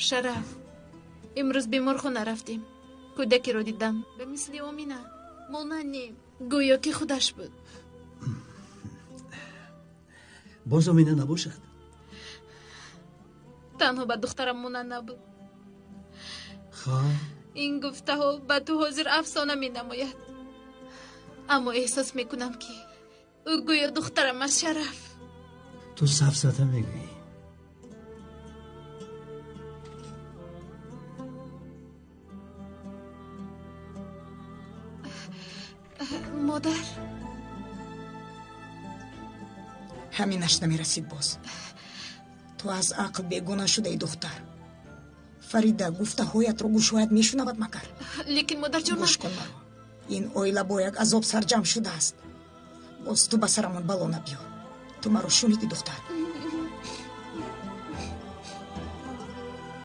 Шараф, имрӯз беморхона рафтем. Кӯдакеро дидам ба мисли Омина. Монанд не, гӯё ки худаш буд. Боз Омина набошад? Танҳо ба духтарам монанд набуд. Хоб. Ин гуфтаҳо ба ту ҳозир афсона менамояд, аммо эҳсос мекунам, ки ӯ гӯё духтарам аст. Шараф, ту сафсата мегӯӣ. Модар, ҳаминаш намерасид. Боз ту аз ақл бегона шудаи, духтар. Фарида, гуфтаҳоятро гӯшҳоят мешунавад магар? Лекин, модарҷон. Гӯш кун маро. Ин оила бо як азоб сарҷамъ шудааст, боз ту ба сарамон бало набиёр. Ту маро шуниди, духтар?